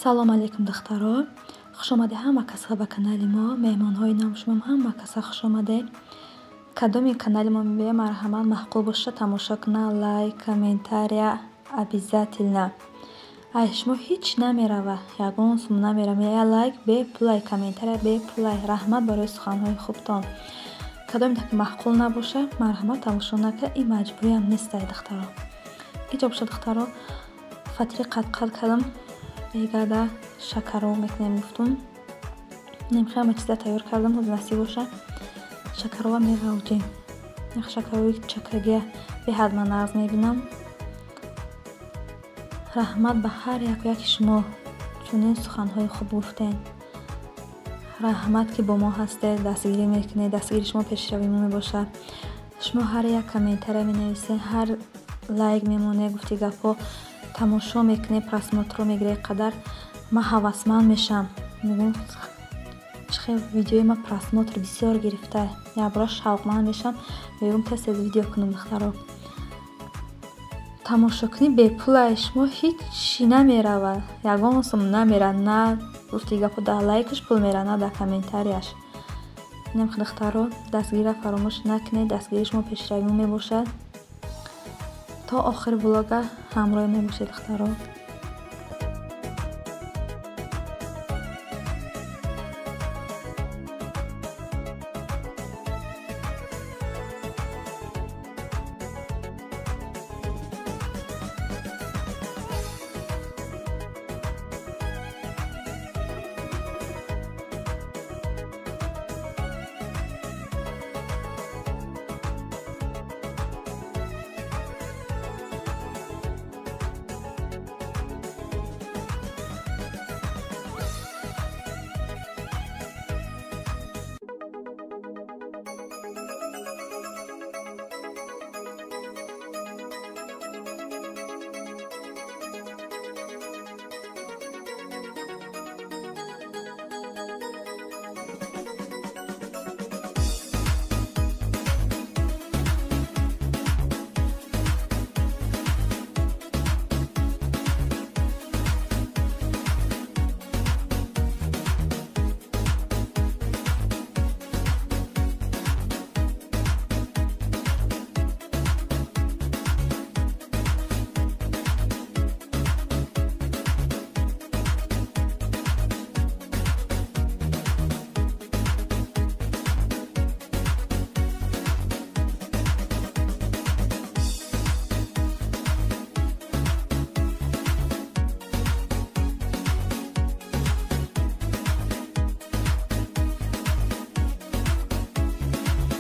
Салом алейкум, духтаро! Хушомадед ҳама касҳо ба канали мо. Меҳмонҳои нав, шумоам ҳама каса хушомадед. Кадоми канали мо мебинед, марҳамат, маъқул боша, тамошо кунед, лайк, комментария обязательно. Ай шумо ҳеҷ намерава, ягон сум намерава. Я лайк бепулай, комментария бепулай. Раҳмат барои суханҳои хубтон. Кадоме ки маъқул набоша, марҳамат, тамошо накунед, ин маҷбуриям нестай, духтаро. Иҷо боша, духтаро, фатири қадқад кардам, бегада шакароб мекунем гуфтум. Немхе ҳама чиза тайёр кардам, ҳозир насиб боша, шакароба меғавҷем. Шакароби чакагия беҳад ман нағз мебинам. Раҳмат ба ҳар яку яки шумо, чунин суханҳои хуб гуфтед. Раҳмат, ки бо мо ҳастед, дастгирӣ мекунед. Дастгири шумо пешравии мо мебошад. Шумо ҳар як комментария менависед, ҳар лайк мемонед, гуфти гапҳо, тамошо мекунед, просмотрҳо мегиред, қадар ман ҳавасманд мешавам. Мегӯям, чӣ хел видеои ман просмотр бисёр гирифта. Якбора шавқманд мешавам, мегӯям, тез тез видео кунам, духтаро. Тамошокунӣ бепулай, шумо ҳечи намерава, ягон сум намерад, на гуфти гапҳо дар лайкаш пул мерад, на дар комментарияш. Инам, духтаро, дастгириро фаромӯш накунед, дастгирии шумо пешравии мо мебошад. То охири влога ҳамроҳ мебошед, духтаро.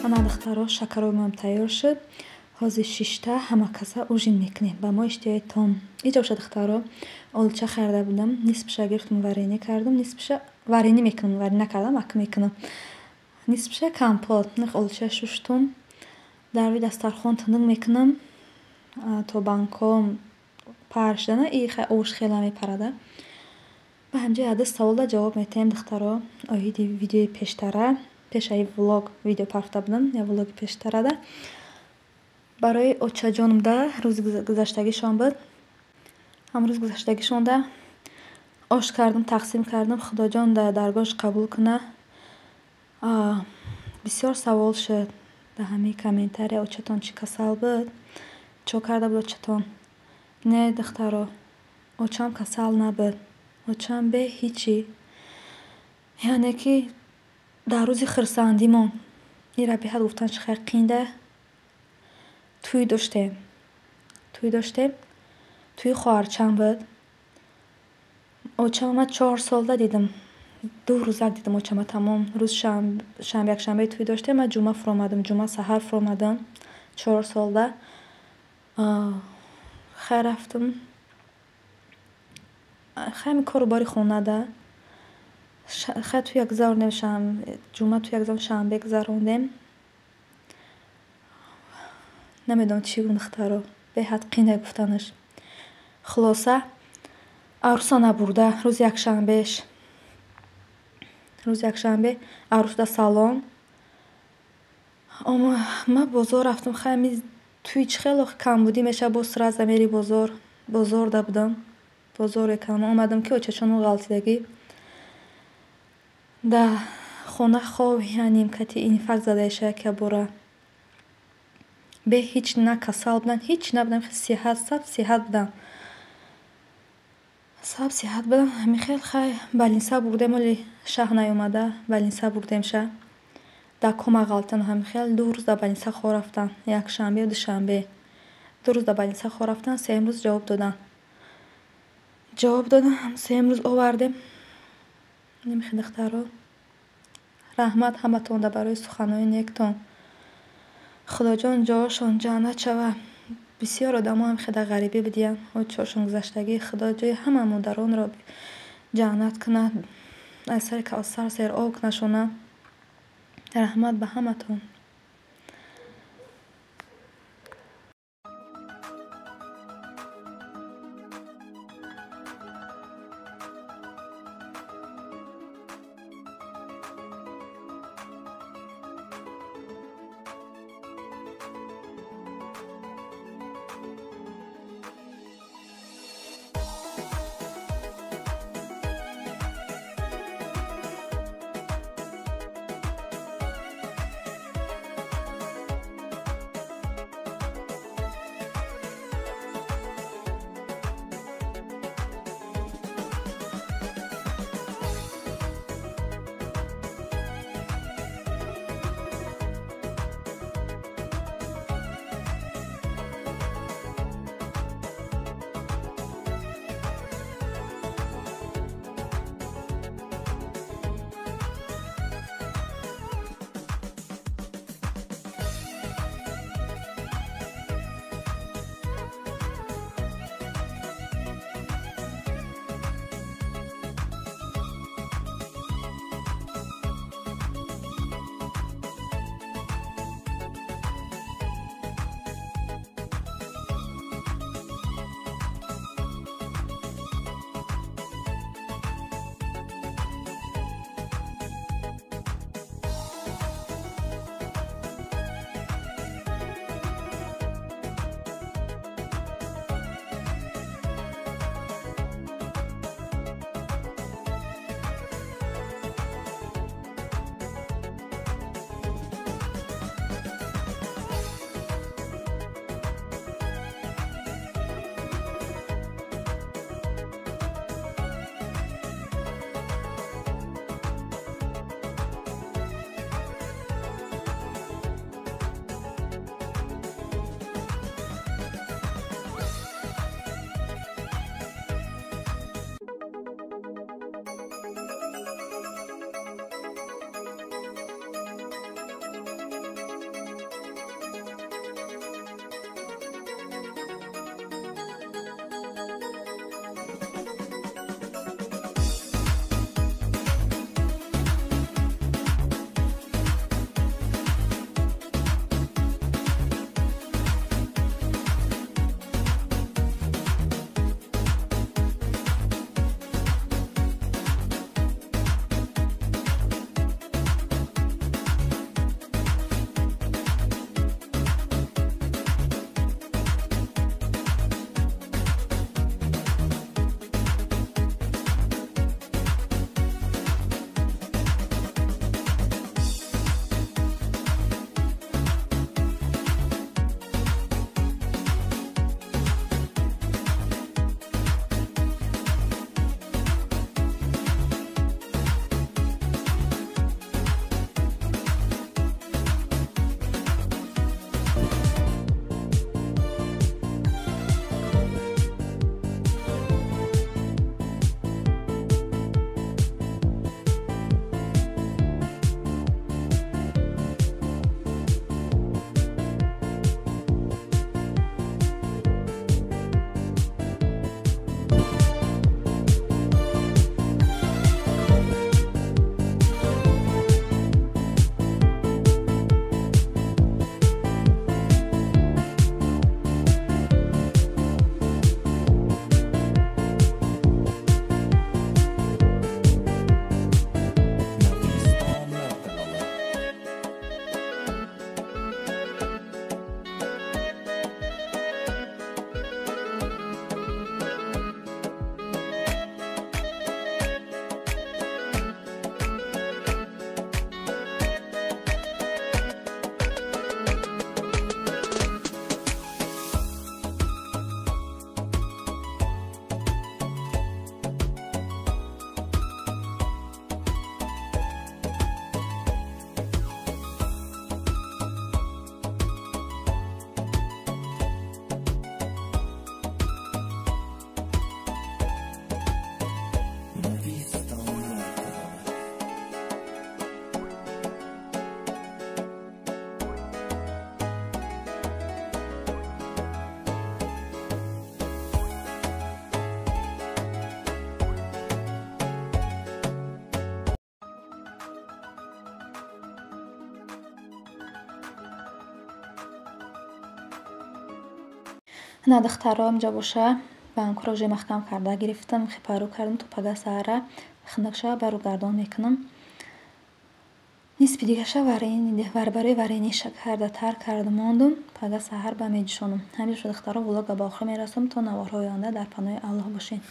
Ана, духтаро, шакаробимам тайёр шуд. Ҳозир шишта ҳама каса ужин мекунем. Ба мо иштиҳои том. Иҷо боша, духтаро, олуча харида будам. Нисфиша гирифтум, варенье кардам, нисфиша варенье мекунам, варенье накардам, ак мекунам. Нисфиша компот. Олуча шуштум. Дар рӯи дастархон тунук мекунам. То банкҳо пар шудана, и ош хеле мепарада. Ба ҳамҷо яду саволда ҷавоб метаҳем, духтаро, оиди видеои пештара. Пешаи влог видео парфта будам, я влоги пештарада. Барои очаҷонумда рӯзи гузаштагишон буд. Ҳам рӯзи гузаштагишонда ош кардам, тақсим кардам. Худоҷон дар даргоҳаш қабул кунад. Бисёр савол шуд дар ҳамаи комментария: очатон чӣ касал буд? Чо карда буд очатон? Не, духтаро, очам касал набуд. Очам бе ҳичи. Яъне ки дар рӯзи хурсандимон, ира беҳад гуфтан чӣ хел қинда, тӯй доштем. Тӯй доштем. Тӯи хоҳарчам буд. Очама ман 4 солда дидам. 2 рӯзак дидам очама, тамом. Рӯз шанбе, якшанбе тӯй доштем, ман ҷумъа фуромадам, ҷумъа саҳар фуромадам 4 солда. Хайр, рафтам. Хай, кору бори хонада. Хай, тӯя гузаронем, ҷумъа тӯя гузаронем, шанбе гузарондем. Намедонам чӣ гӯям, духтаро, беҳад қинда гуфтанаш. Хулоса, арӯса набурда рӯзи якшанбеш. Рӯзи якшанбе арӯс дар салон. Ман бозор рафтам. Хай, тӯи чӣ хеле камбудӣ мешавад, боз сразу мери бозор. Бозорда будам. Бозор якам омадам, ки очачону ғалтидагӣ да хона хоб, яъне кати инфаркт задаиша яке бора. Бе ҳеҷ на касал будан, ҳеҷ набудам, сиҳат, саб сиҳат будам. Саб сиҳат будам, ҳамин хел хай больница бурдем, оли шаҳ наёмада, больница бурдемша. Дар кома ғалтидан ҳамин хел 2 рӯз дар больница хоб рафтан, якшанбею душанбе. 2 рӯз дар больница хоб рафтан, сеюм рӯз ҷавоб доданд. Ҷавоб додам, сеюм рӯз овардем. Немихе, духтаро. Раҳмат ҳаматонда барои суханҳои нектон. Худоҷон, ҷоашон ҷаннат шавад. Бисёр одамо ҳам хел дар ғарибӣ будиянд. Очошон гузаштагӣ. Худо ҷои ҳама модаронро ҷаннат кунад. Аз сари Кавсар сероб кунашона. Раҳмат ба ҳаматон. На, духтаро, инҷа боша, банкҳоро уже маҳкам карда гирифтам, хипарӯ кардам, то пага саҳара хунук шава, барӯгардон мекунам. Нисфи дигаша барои варенье шакарда тар кардам, мондум, пага саҳар ба меҷӯшонам. Ҳамин шуд, духтаро, влога ба охир мерасонам. То наворҳои оянда дар паноҳи Аллоҳ бошед.